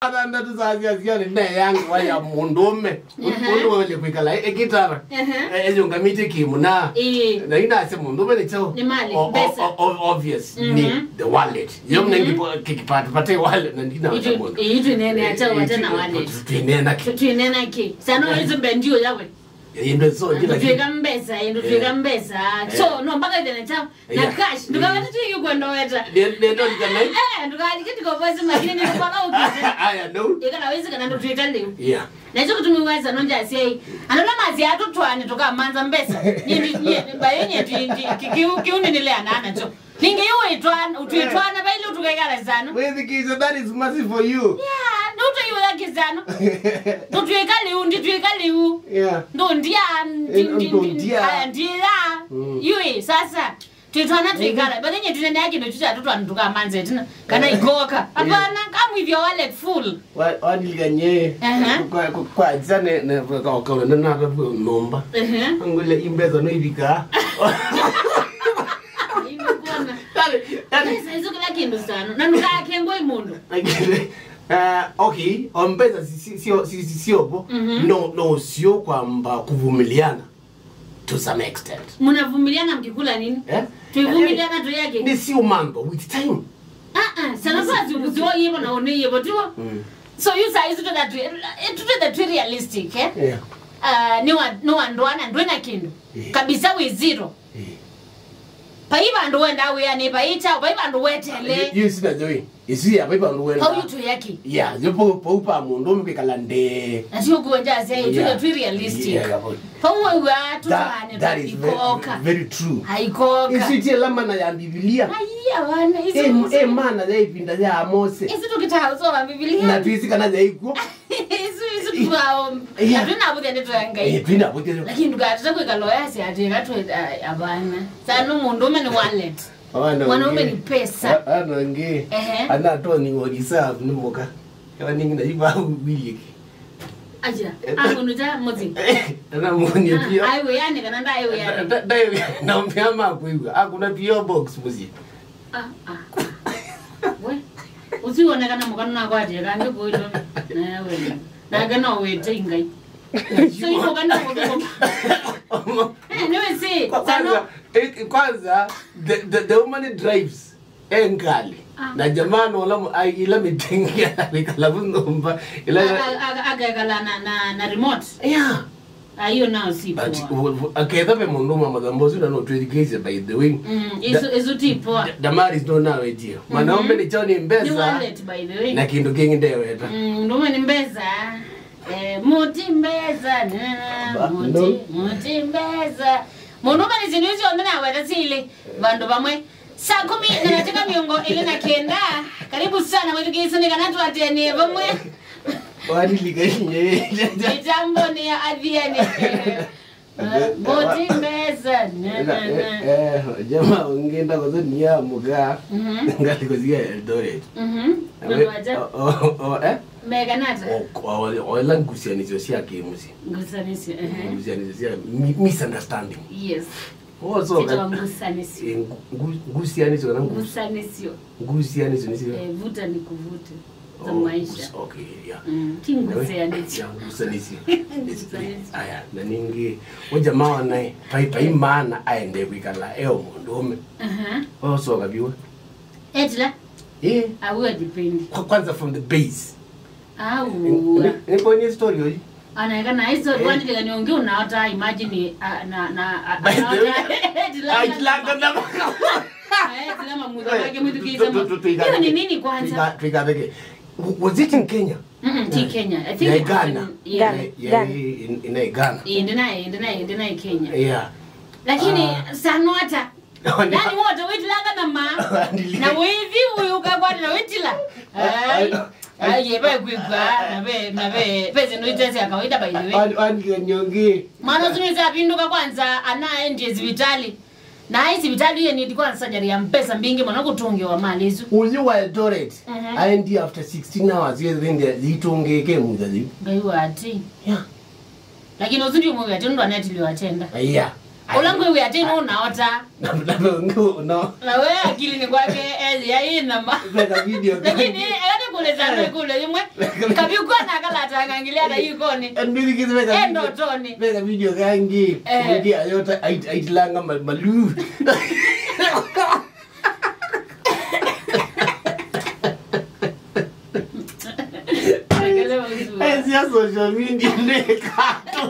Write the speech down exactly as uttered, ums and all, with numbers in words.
Athanthatũ saa sya siani, ndeea ngewa ya mũndũũme. Aha. Ũndũ waĩle kwĩkala e-, ekĩtara. Aha. E-, eyũngamĩtye kĩmũnaa. Ĩĩ. Na inasya mũndũũme nĩ kyaũ? Nĩ malĩ, o-, o-, mbesa. O-, o-, obvious, mhm, nĩ the wallet. Yo, mhm, mnengi po-, kĩkipatupate wallet, na ndinaweta mũndũ. Ĩĩ, twĩneenea kyaũ vate na wallet? Twĩneena kĩ? Twĩneena kĩ? Sana, eh, waizo mbendio yawe. Ĩĩ, mbesa, so, kĩla kĩ-, twĩka mbesa, ĩĩ, twĩka mbesa. Eh. So, no mpaka ĩthĩna kyaũ? Na, yeah, cash, ndũkaweta tu yu kwenda weta. Ndio, ndio, ndio, ndio. Eh, ndũkalike ndikovozi makini ni kwa ukite. Aya, no. Ika na wezi kana ndutwika leo. Yeah. Na hicho kutumiweza no njasi ai. Anona mazi atu twani tukamanza mbesa. Ni, ni, ni, baye nye ti, ti, ki-, kiu, kiu ni nile anana cho. Ningi yu itwana, utwitwana baile utukekala zano. Wezi kizo, that is mercy for you. Yeah, ndutu yu ya kizano. Tutwika liu, nditwika liu. Yeah. Ndo ndia, ndi, eh, ndi, ndo ndi, ndia. Aya, ndia. Mm. Yui, sasa. Twĩtwana twĩkala. But then twĩneena kĩndũ kyu kya tũtwana tũkamanze tena. Kana ikoka. Hapana, come with your wallet full. Wa-, wanilikanye. Aha. Kwa, kwa, kwa, jane, ne, kwa, kwa, na, na, na, nyũmba. Aha. Ngule imbeza no ibika. Imekuona. Dale, dale. Pesa hizo kila kĩndũ sana. Na nukakengwa imundu. Lakini, eh, okay, o mbesa si, si, sio, si, si, siopo. Mhm. No, no, sio kwamba kuvumiliana. To some extent. Mnavumiliana mkikula nini? Eh? Tuivumiliana tu yake. Ni si umambo with time. Ah, ah, sana sana si uziwa yevo na one yevo tiwa. Mm. So you say is to that, eh, to that too realistic, eh? Yeah. Ah, ni wa, ni wa ndoana, ndwena kindu. Yeah. Kabisa we zero. Yeah. Paiva ndo wenda wia ni paicha, paiva ndo wetele. You, you see that way. Ĩsu ya vai vandũ wenda. Pau yu twĩ aki. Yeah, yo pau, pau pa mũndũ ũmwe kwĩkala ndee. Na sio kuonja ase, ĩĩ, yeah, twĩ realistic. Yeah, yeah, boy. Pau wewe tutane. That, that is very, ikoka, very true. Haikoka. Ĩsu ti ĩla mana ya Biblia. Aiya, wana, ĩsu. Ĩ, ĩ mana ya ĩvinda ya Mose. Ĩsu tũkĩtaa ũsoma Biblia. Na twĩsĩ kana yaikuo. Ĩsu, ĩsu tukaomba. Yeah. Na twĩna vũthĩa ndeto ya Ngai. Eh, twĩna vũthĩa. Lakini ndũkatata kwĩkala oyasi ati ĩka twĩ, ah, hapana. Sana mũndũ ũmwe nĩ wallet. Mwanaume ni pesa. Ana ngi. Ehe. Ana toni wa reserve ni moka. Ewa ningi na iba wili. Aja. Eh, ah, munu ja mozi. Ana muni pio. Ah, ai we yani kana ndai we yani. Ndai we na mpia ma kuiwa. Hakuna P O box mozi. Ah, ah. We. Usione kana mukana na kwa je kange boilo. Na we. Na kana wete Ngai. So iko kana mukana. Eh, niwe si. Kwa kwanza, eh, kwanza, the, the, the woman drives e ngali. Ah. Na jamaa no la ai ila mitengia na kala nyũmba ila. Aga, aga, aga, agekala na, na, na remote. Yeah. Ah, hiyo nao si poa. But aketha ve mũndũ ma madhambo sio na no twĩthikĩĩsye, by the way. Mm, isu, isu ti poa. Da-, Damaris no nawetie. Mwanaume ni choni mbesa. Ni wallet, by the way. Na kindu kingi ndeweta. Mm, ndume ni mbesa. Eh, muti mbesa, na, muti, muti mbesa. Mũndũ ũmwe nĩ syĩndũ icio nthĩ naweta silĩ vandũ vamwe. Saa kumi na dakika mĩongo ĩlĩ na kenda. Karibu sana mwĩthukĩĩsya nĩ kana twateanie vamwe. Wanilikanie. Mitamboni ya Athiani. Muti mbesa, na, na, na. Eh, jamaa ũngĩ ndakũthonia mũka. Mhm. Ngalĩkũsia Eldoret. Mhm. Na we, o, o, o, eh? Meganata. O, o, o, ila ngusianisyo sya kĩmũsyĩ. Ngusianisyo, ehe. Ngusianisyo sya mi-, misunderstanding. Yes. Oso. Tito ngusianisyo. Eh, ngu-, ngu-, ngusianisyo kana ngu-, ngusianisyo. Ngusianisyo nĩsyo. Eh, vuta ni kuvute. Za maisha. Oh, okay, yeah. Mm, ti ngusianisyo. Yeah, ngusianisyo. Ngusianisyo. Aya, na ningi, o jamaa naye, pai, pai maana aende kwikala eo mũndũ ũme. Aha. Oso kabiwa. Etila? Eh. Awe depend. Kwa, kwanza from the base. Au. Ni, ni, ni kwenye story hii. Anaeka na hizo, eh, kwani kile nyonge unaota, imagine, ah, na, na, ah, by the way, anaota, tilanga, tilanga na maka. Eh, tilanga muda wake mtu kiza. Tu, tu, tu, tu, hiyo ni nini kwanza? Tuika, tuika peke. W-, was it in Kenya? Mm-mm, ti Kenya. I think it was in, yeah. Ghana. Ghana. Yeah, yeah, in, in Ghana. Eh, ndina, ndina, ndina Kenya. Yeah. Lakini, ah, sanwata. Yaani wote wĩtilanga na ma. Na wĩthi ũyũ ũkakwata na wĩtila. Ai. Ai, ye, vai kwĩkwa, na ve, na ve, ve syĩndũ ite sya kawaida, by the way. Ani, ani, nyongi. Mwana ũsu nĩsya apindũka kwanza, anaendie sivitali. Na ai sivitali iye need kwanza surgery ya mbesa mbingĩ mũno kũtũngĩwa mali isu. Ũyũ wa Eldoret, mhm, aendi after sixteen hours, yethĩndia yitũngĩke mũthenya. Ngai wa ati. Yeah. Lakini ũsu ndiũmwĩw'a atĩ nũndũ anetilwe atenda. Yeah. Ũla ngwĩwĩa atĩ nũnaota. Na, na, no, no. Na we akili nĩ kwake, ethĩa ĩ nama. Veka video. Lakini, kangi. Eka nĩkũlĩta andũ ĩkũlyo yĩmwe. Kavyũ kwa na kalatangangilia na ikoni. And really, veka video. Endo toni. Veka video kangi. Eh. Mwĩthĩ ayota, ait-, aitilanga ma-, maluu. Ezi ya social media nĩ katũ.